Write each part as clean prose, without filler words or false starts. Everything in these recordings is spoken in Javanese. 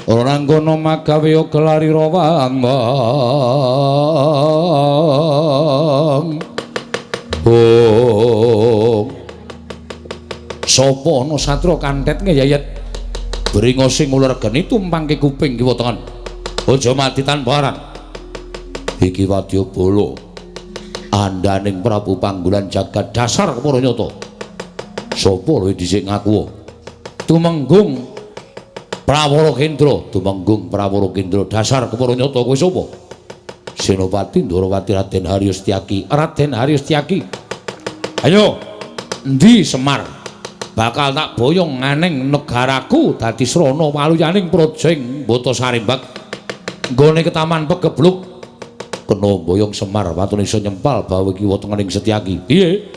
Ora nanggono magawe gelari rawang. Oh. Sapa ana satra kantet ngeyayet bringo sing uler geni tumpangke kuping kiwa tengen. Aja mati tanpa arang. Iki wadyabala andaning Prabu Panggulan jagat dasar kepara nyata. Sapa luwih dhisik ngaku? Tumenggung Prawara Kendra, Tumenggung Prawara Kendra dasar kepara nyata kowe sapa? Senopati Ndorowati Raden Haryo Setyaki. Raden Haryo Setyaki. Ayo, endi Semar? Bakal tak boyong nganeng negaraku dadi srana waluyaning praja ing Bata Sarimbak. Nggone ketaman pegebluk kena boyong Semar watune iso nyempal bau kiwa tengening Setyaki. Piye?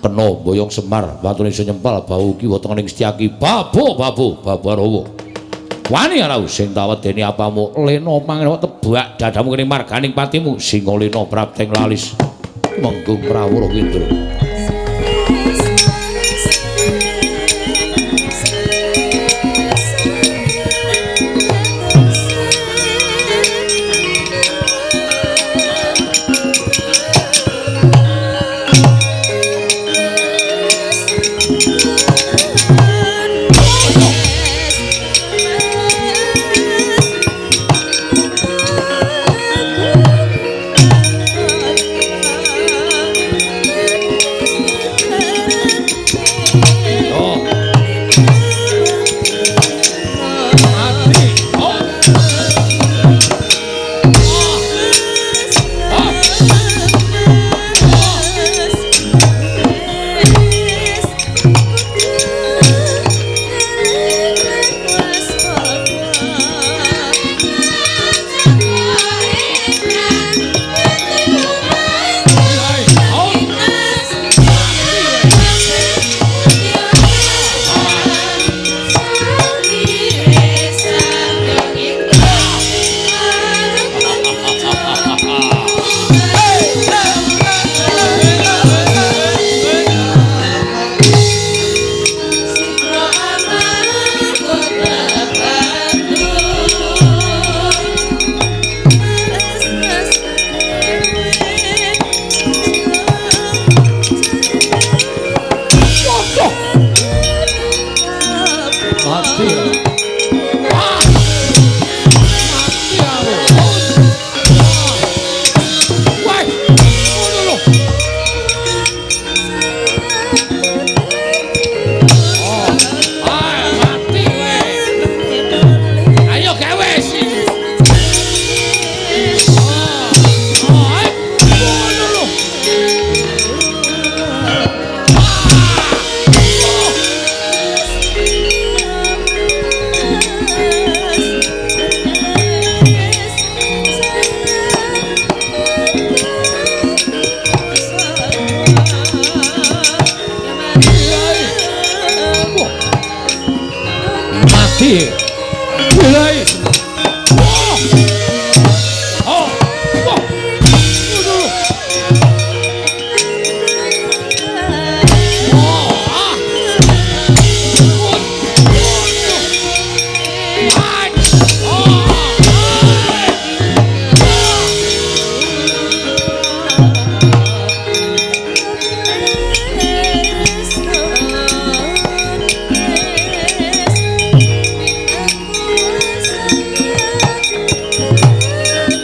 Kena boyong Semar watune iso nyempal bau kiwa tengening Setyaki. Babo babo babarawa. Wani ora sing tak wedeni apamu lena mangan tebak dadamu kene marganing patimu singa lena prapteng lalis Menggung Prawara Kendra.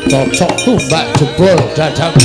Cocok tumbak jebol dadamu.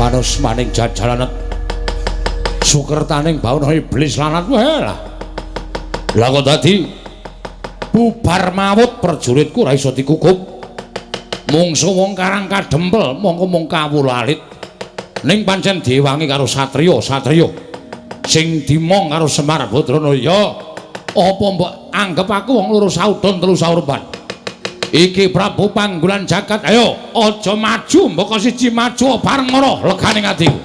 Panus maning jajalanet sukertaning bawana iblis lanat wae lah. Lah kok dadi bubar mawut prajuritku ora iso dikukup. Mungsu wong Karang Kadempel mongko mung kawula alit. Ning pancen diwangi karo satriya-satriya sing dimong karo Semar Badranaya. Apa mbok anggep aku wong loro saudon telu saurban? Iki Prabu Panggulan Jagat, ayo aja maju mbok siji maju bareng ora legane atiku.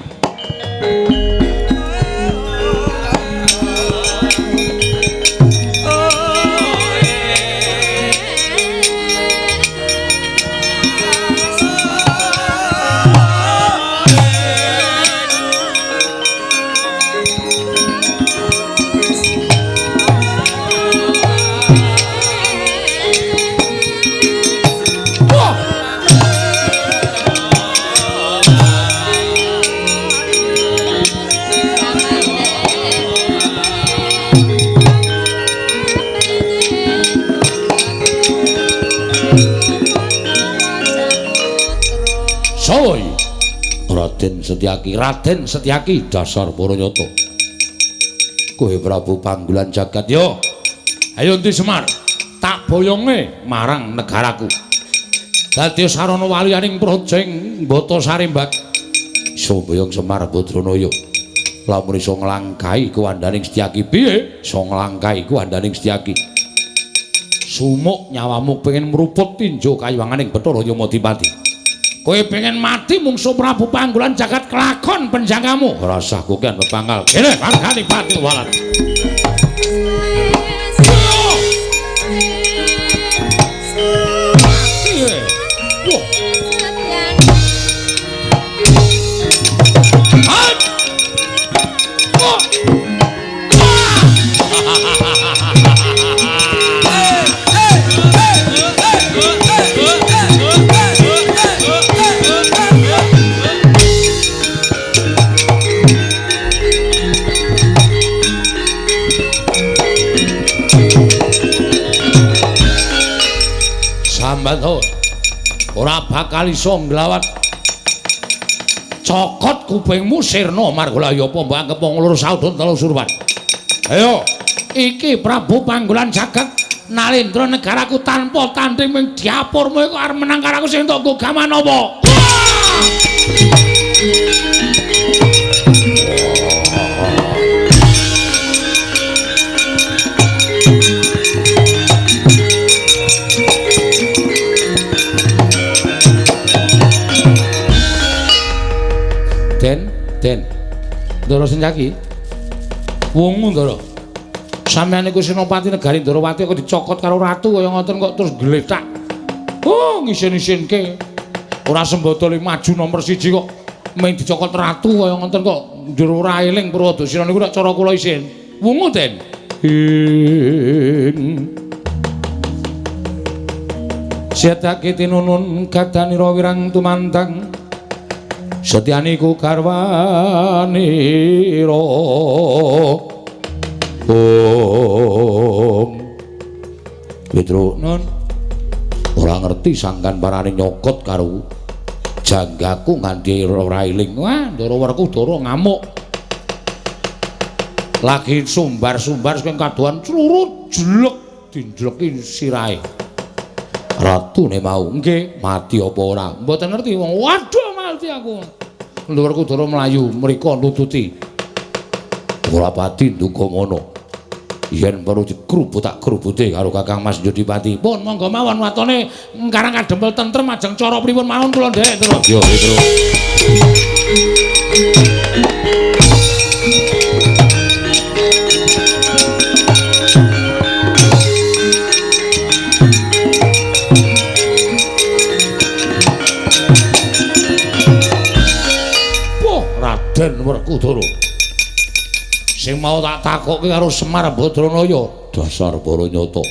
Raden Setyaki, Raden Setyaki, dasar Baranyata. Kowe Prabu Panggulan Jagat yo. Ayo endi Semar, tak boyonge marang negaraku. Dadi sarana waliyaning praja ing Batasari Mbak. Iso boyong Semar Badranaya. Lamun iso nglangkahi kuwandaning Setyaki piye? Iso nglangkahi kuwandaning Setyaki. Sumuk nyawamu pengen mruput tinjo kayuwanganing Bathara Yamadipati. Kowe pengen mati mungsu Prabu Panggulan Jagat kelakon penjagamu. Ora usah kokean pepangkal. Kene margani pati walat. Sambat ora bakal iso nglawat. Cokot kupingmu sirna margolaya apa mbok anggep wong loro saudon telu surwan. Ayo, iki Prabu Panggulan Jagat nalendra negaraku tanpa tanding ming diapurmu iku arep menang karo aku sing entuk gaman apa? Den, Ndara Setyaki. Wungu Ndara. Sampeyan niku senopati negari Ndarawati kok dicokot karo ratu kaya ngoten kok terus gletak. Oh, ngisin-isinke. Ora sembada le maju nomor 1 kok mung dicokot ratu kaya ngoten kok njur ora eling Purwadasina niku nek cara kula isin. Wungu, Den. Setyaki tinunun gadanira wirang tumandang. Setyaniku garwanira. Om Petro non ora ngerti sangkan parane nyokot karo janggaku nganti ora eling. Wah, Ndara Werkudara ngamuk. Lagi sumbar-sumbar saking kadohan clurut jlek dinjleki sirahe. Ratune mau nggih mati apa ora? Mboten ngerti wong. Waduh mati aku. Ndara Werkudara mlayu mriko nututi. Ora pati nduga ngono. Yen perlu dikrubut tak krubute karo Kakang Mas Jodipati. Pun monggo mawon watone Karang Kadempel tentrem ajeng cara pripun mawon kula nderek terus. Yo terus. Wah, Raden Werkudara. Sing mau tak takokke karo Semar Badranaya, dasar Baranyata.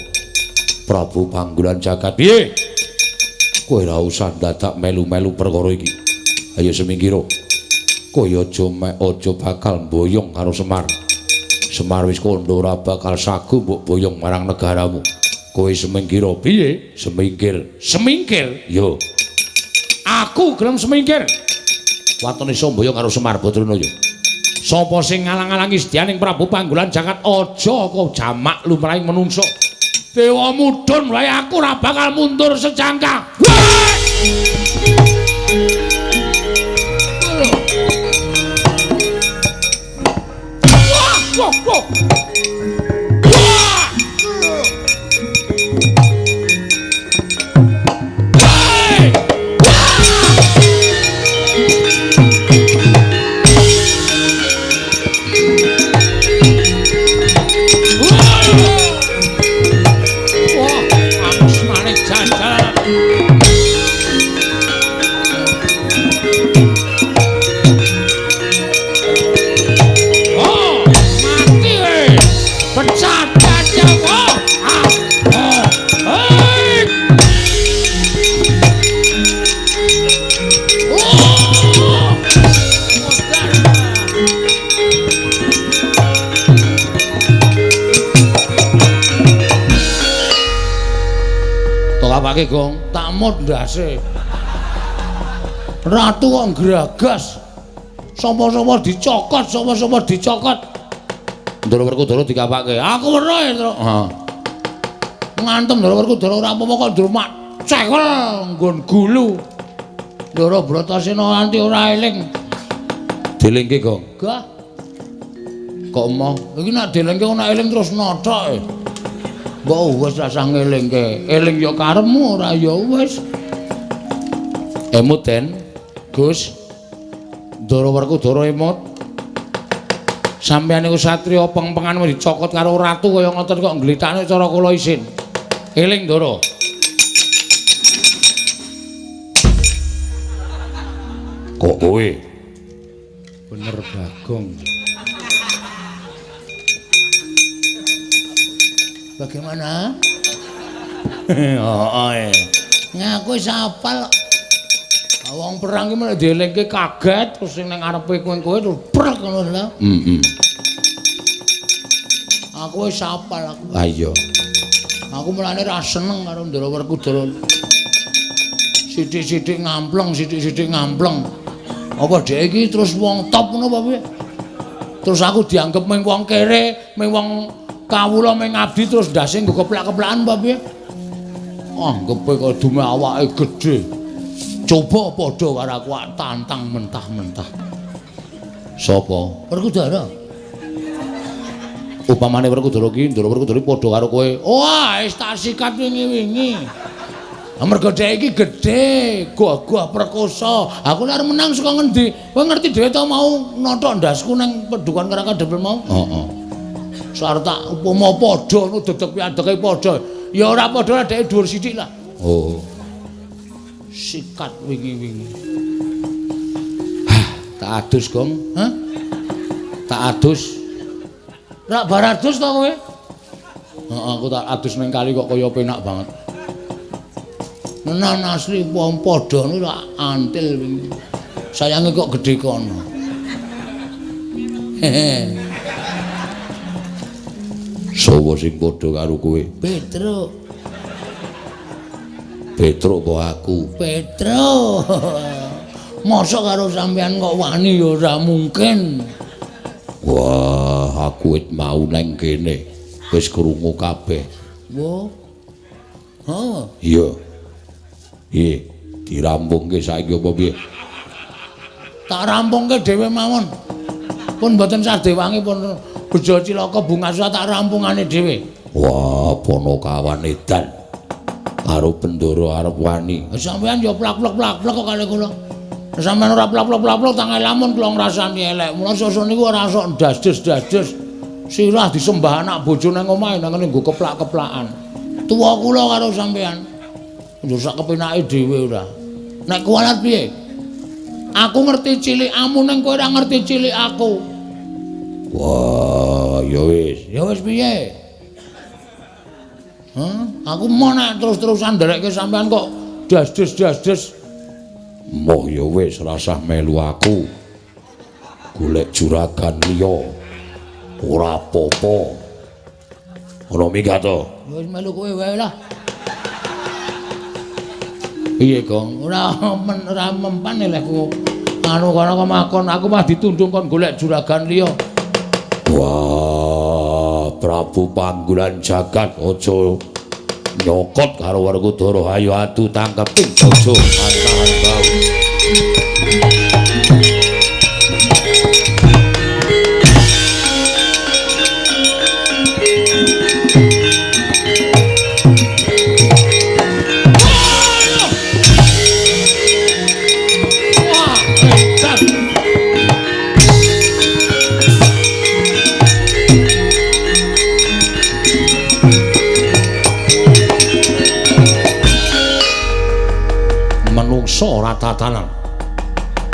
Prabu Panggulan Jagat piye? Kowe ora usah dadak melu-melu perkara iki. Ayo semingkira. Kowe aja bakal mboyong karo Semar. Semar wis kandha ora bakal sagu mbok boyong marang negaramu. Kowe semingkir piye? Semingkir. Semingkir? Yo. Aku gelem semingkir. Watone Sambaya karo Semar Badranaya. Sapa sing ngalang-alangi sedyaning Prabu Panggulan Jagat aja kok jamak lumrahing menungsa. Dewa mudhun wae aku ora bakal mundur sejangka. Wah, wah, wah. Apake Gong? Tak mut ndase. Ratu kok ngragas. Sapa-sapa dicokot, sapa-sapa dicokot. Ndara Werkudara dikapake. Aku weruh ya, Truk. Heeh. Ngantem Ndara Werkudara ora apa-apa kok ndrumak cekel nggon gulu. Ndara Bratasena nganti ora eling. Dilingke, Gong. Gah. Kok emoh? Iki nek dilingke ora eling terus nothok. Mbok wis rasah ngelingke. Eling ya karepmu ora ya wis. Emut Den, Gus. Ndara Werkudara emut. Sampeyan niku satriya pengpengan dicokot karo ratu kaya ngoten kok nglitakne cara kula isin. Eling Ndara. Kok kowe? Bener Bagong. Bagaimana? Heeh. Ngaku wis hafal. Wong perang ki nek dielingke kaget terus sing ning ngarepe kowe terus prek ngono lho. Heeh. Aku wis hafal aku. Ha iya. Aku mulane ra seneng karo Ndara Werkudara. Sithik-sithik ngampleng, sithik-sithik ngampleng. Apa dhek iki terus wong top ngono apa piye? Terus aku dianggep mung wong kere, mung wong kawula mung ngabdi terus ndase nggo keplak-keplakan apa piye? Anggepe kok dume awake gedhe. Coba padha karo aku tantang mentah-mentah. Sapa? Werkudara. Upamane Werkudara ki, Ndara Werkudara padha karo kowe. Wah, wis tak sikat wingi-wingi. Mergo dhek iki gedhe, gagah perkosa. Aku nek arep menang saka ngendi? Kowe ngerti dhewe to mau nothok ndasku nang pedukan karo kadhepel mau? Heeh. Sarta tak upama padha ngono dedeg piadege padha. Ya ora padha dhek dhuwur sithik lah. Oh. Sikat wingi-wingi. Hah, tak adus, Gong. Hah? Tak adus. Rak bar adus to kowe? Heeh, aku tak adus ning kali kok kaya penak banget. Nenan asli wong padha ngono rak antil wingi. Sayange kok gedhe kono. Hehe. Sopo sing padha karo kowe? Petruk. Petruk apa aku? Petruk. Mosok karo sampean kok wani ya ora mungkin. Wah, aku wit mau nang kene. Wis krungu kabeh. Wah. Ha. Iya. Piye? Dirampungke saiki apa piye? Tak rampungke dhewe mawon. Pun mboten sadewangi pun bejo cilaka bunga tak rampungane dhewe. Wah, Ponokawan edan. Karo Bendoro arep wani. Sampeyan ya plak-plak-plak kok kali kula. Sampeyan ora plak-plak-plak tangan lamun kula ngrasani elek. Mula sesuk niku ora sok ndasdes-ndasdes. Sirah disembah anak bojo nang omahe nang ngene nggo keplak-keplakan. Tuwa kula karo sampeyan. Njur sak kepenake dhewe ora. Nek kuwalat piye? Aku ngerti cilikamu ning kowe ora ngerti cilik aku. Wah, ya wis. Ya wis piye? Hah? Aku mau nek terus-terusan nderekke sampean kok das-des-das-des. Moh ya wis rasah melu aku. Golek juragan liya. Ora apa-apa. Ora minggat to. Ya wis melu kowe wae lah. Piye, Gong? Ora ora mempan lehku. Anu kono kok aku mah ditundung kon golek juragan liya. Wah, Prabu Panggulan Jagat aja nyokot karo Werkudara. Ayo adu tangkeping aja tahan bau. Menungso ora tatanan.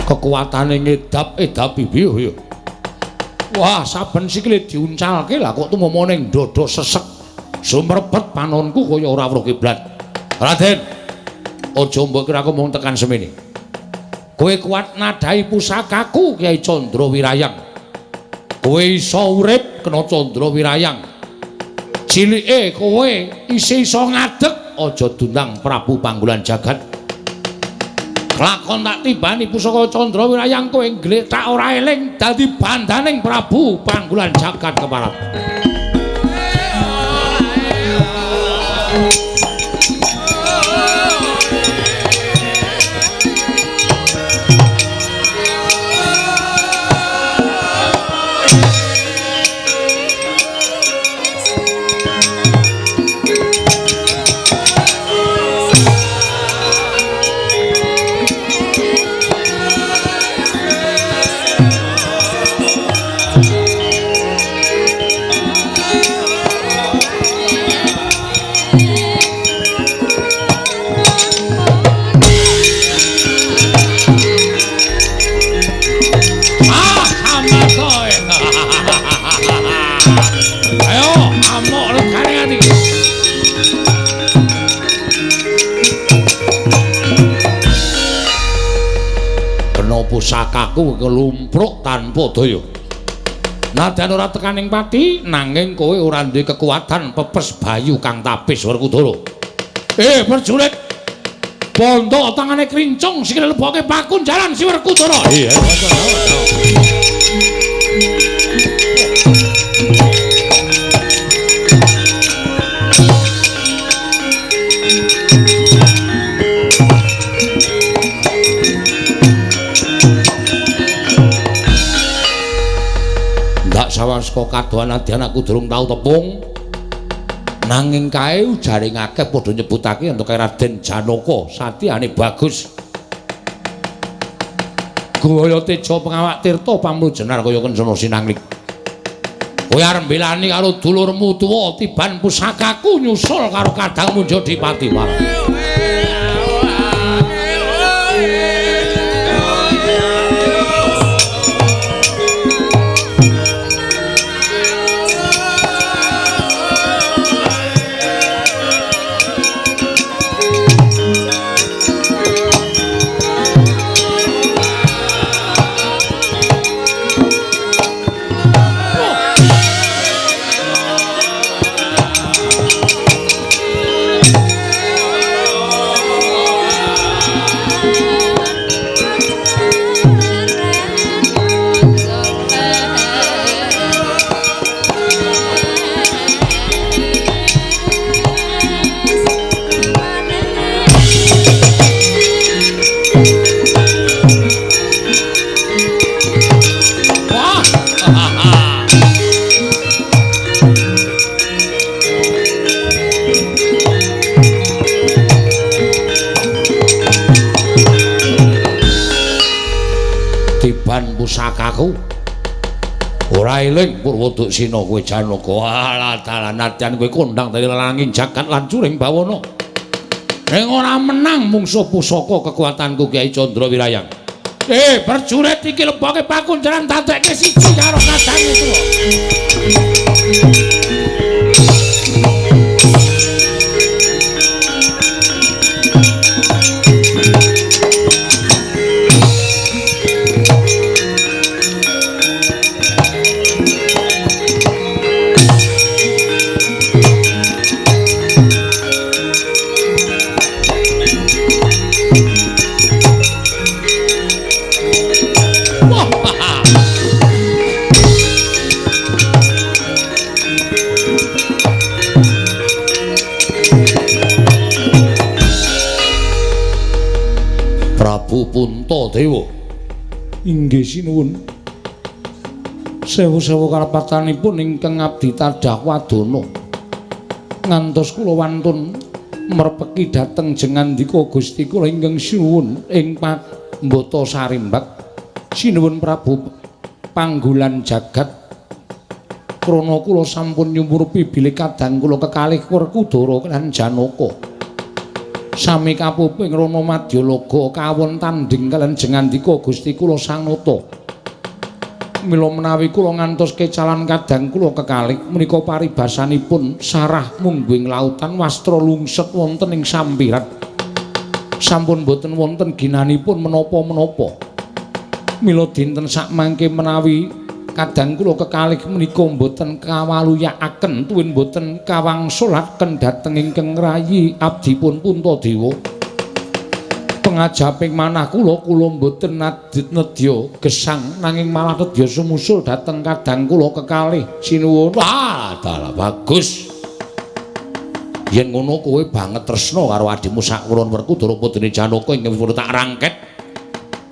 Kekuatane ngedap-edapi piye ya. Wah, saben sikile diuncalke lah kok tumama ning dada sesek. Sumrebet panonku kaya ora weruh kiblat. Raden, aja mbok kira aku mung tekan semene. Kowe kuat nadhahi pusakaku Kyai Candra Wirayang. Kowe iso urip kena Candra Wirayang. Cilike kowe isih iso ngadeg, aja dundang Prabu Panggulan Jagat. Lakon tak tibani pusaka Candra Wirayang kowe nglethak ora eling dadi bandaning Prabu Panggulan Jagat keparat. Pusakaku kelumpruk tanpa daya. Nadyan ora tekaning pati, nanging kowe ora duwe kekuatan pepes bayu kang tapis Werkudara. Prajurit, bondo tangane krincung sikile leboke pakunjaran si Werkudara. Iya, sawas kok kadohan nadyan aku durung tau tepung, nanging kae ujare ngakeh padha nyebutake yen kae Raden Janaka satyane bagus. Gaya teja pengawak tirta pamrujenar kaya kencana sinanglik. Kowe arep mbelani karo dulurmu tuwa tiban pusakaku nyusul karo kadangmu Jodipati marang. Pusakaku ora eling Purwoduksina kowe Janaka. Alah dalan nadyan kowe kondang dadi langing jagat lan curing bawana, ning ora menang mungsuh pusaka kekuatanku Kyai Candra Wirayang. Prajurit iki leboke pakunjaran dadekke siji karo kadange tuwa. Prabu Puntadewa. Inggih sinuwun. Sewu-sewu kalepatanipun ingkang abdi tadah wadana. Ngantos kula wantun merpeki dhateng jengandika Gusti kula ingkang sinuwun ing Pambata Sarimbak. Sinuwun Prabu Panggulan Jagat. Krana kula sampun nyumurupi bilih kadang kula kekalih Werkudara lan Janaka. Sami kapuping Rana Madyalaga kawon tandhing kaliyan jengandika Gusti kula Sang Nata. Mila menawi kula ngantos kecalan kadang kula kekalih menika paribasanipun sarah mungguing lautan wastra lungset wonten ing sampiran. Sampun boten wonten ginanipun menapa-menapa. Mila dinten sakmangke menawi kadang kula kekalih menika mboten kawaluyakaken tuwin mboten kawangsulaken dhateng ingkang rayi abdipun Puntadewa. Pengajaping manah kula, kula mboten nedya gesang nanging malah nedya sumusul dhateng kadang kula kekalih. Sinuwun. Wah, dalah bagus. Yen ngono kowe banget tresna karo adhimu sakwurun Werkudara putri Janaka ingkang wis tak rangket.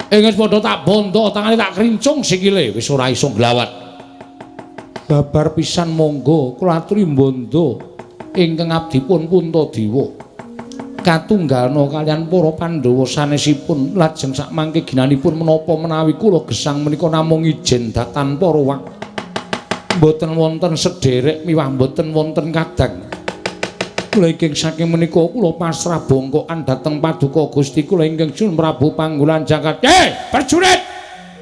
Ing wis padha tak bondo, tangane tak krincung sikile wis ora iso nglawat. Babar pisan monggo kula aturi bondo ingkang abdipun Puntadewa. Katunggalna kaliyan para Pandhawa sanesipun lajeng sakmangke ginanipun menapa menawi kula gesang menika namung ijen tanpa ruwak. Mboten wonten sederek miwah mboten wonten kadang. Kula ingkang saking menika kula pasrah bongkokan dhateng paduka Gusti kula ingkang Sun Prabu Panggulan Jagat. Prajurit!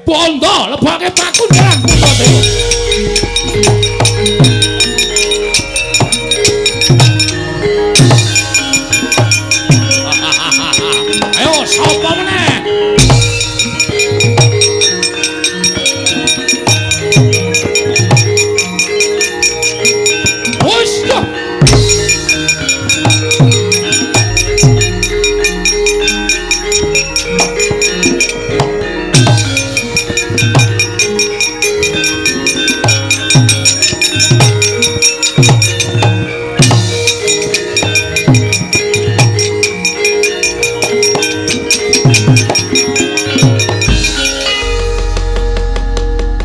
Bondo lebake pakunjaran Puntadewa. Ayo sapa meneh? Wis yo.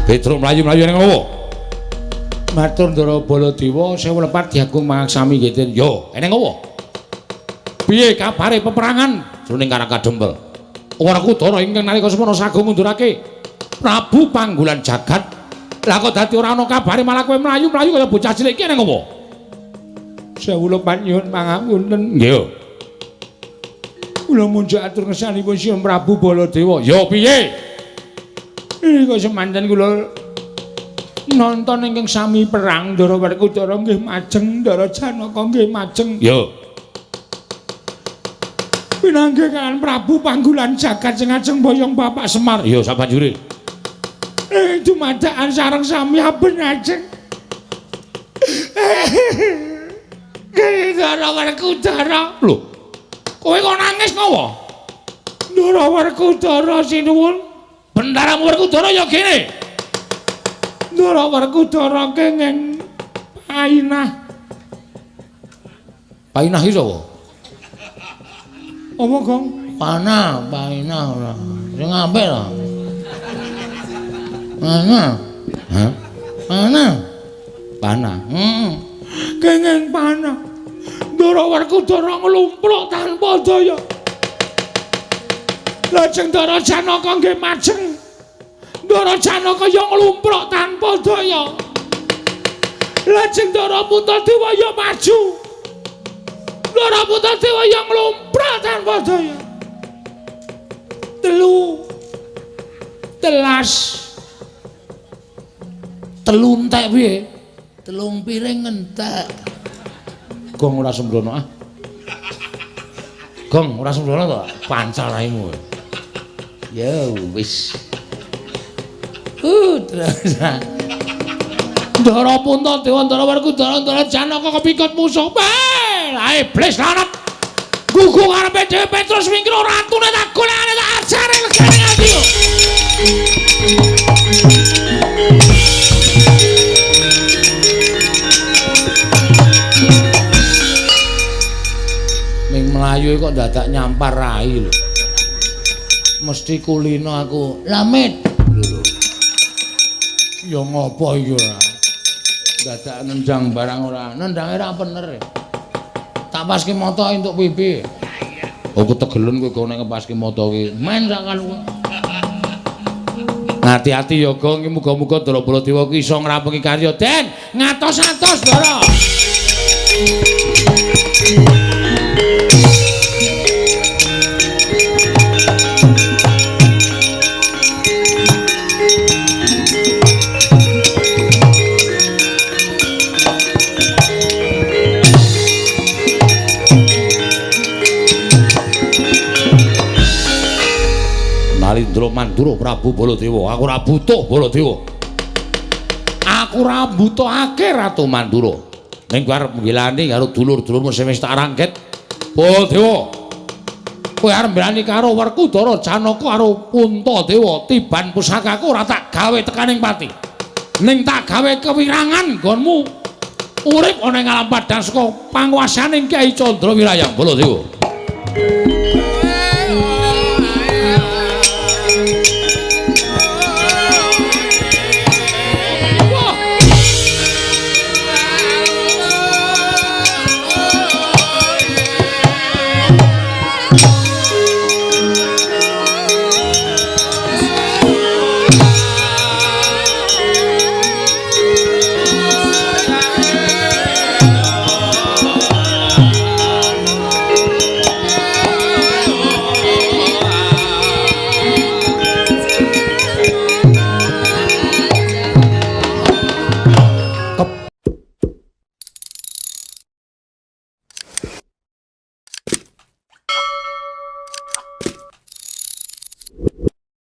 Petro mlayu-mlayu ning ngopo? Matur Ndara Baladewa, sewu lepat diagung mangaksami nggih. Yo, eneng ngopo? Piye kabare peperangan jroning Karang Kadempel? Werkudara ingkang nalika semono sagung ngundurake Prabu Panggulan Jagat. Lah kok dadi ora ana kabare malah kowe mlayu-mlayu kaya bocah cilik iki eneng ngopo? Sewu lepat nyuwun pangapunten. Nggih. Kula munjuk atur ngersanipun Sinuwun Prabu Baladewa. Yo piye? Kok semanten kula nonton ingkang sami perang Ndara Werkudara nggih majeng, Ndara Janaka nggih majeng. Yo. Pinanggih kaliyan Prabu Panggulan Jagat sing ajeng boyong Bapak Semar. Yo sabanjure. Dumadakan sareng sami aben ajeng. Ndara Werkudara. Lho. Kowe kok nangis ngopo? Ndara Werkudara sinuwun. Bendaramu Werkudara ya kene. Ndara Werkudara kenging painah. Painah iki sapa? Apa, Gong? Panah, painah ora. Sing apik lho. Panah. Hah? Panah. Panah. Heeh. Kenging panah. Ndara Werkudara nglumpruk tanpa daya. Lajeng Ndara Janaka nggih majeng. Ndara Janaka ya nglumpruk tanpa daya. Lajeng Ndara Puntadewa ya maju. Ndara Puntadewa ya nglumpruk tanpa daya. Telu telas. Telu entek piye? Telung piring entek. Gong ora sembrono ah. Gong ora sembrono to? Pancal raimu. Ya wis. Terus. Ndara Puntadewa, Ndara Werkudara, Ndara Janaka kepikut musuh. Lah iblis lanat. Gugu karepe dhewe Petrus wingkir ratune tak golekane tak ajare legane ati. Ming mlayu kok dadak nyampar rai lho. Mesti kulino aku. Lamit. Lho. Ya ngopo iki ora? Dadak nendang barang ora. Nendange ra bener. Tak paske mata entuk pipi. Oh ketegelen kowe gone ngepaske mata ki. Men sak kalu. Hati-hati ya Gong, muga-muga Ndara Baladewa ki iso ngrampungi karya Den. Ngatos-atos, Ndara. Nalindra Mandura Prabu Baladewa, aku ora butuh Baladewa. Aku ora mbutuhake Ratu Mandura. Ning kowe arep nggilani karo dulur-dulurmu sing wis tak rangket. Baladewa. Kowe arep mbelani karo Werkudara, Janaka karo Puntadewa, tiban pusakaku ora tak gawe tekaning pati. Ning tak gawe kewirangan nggonmu urip ana ing alam padhang saka panguwasaning Kyai Candra Wirayang Baladewa.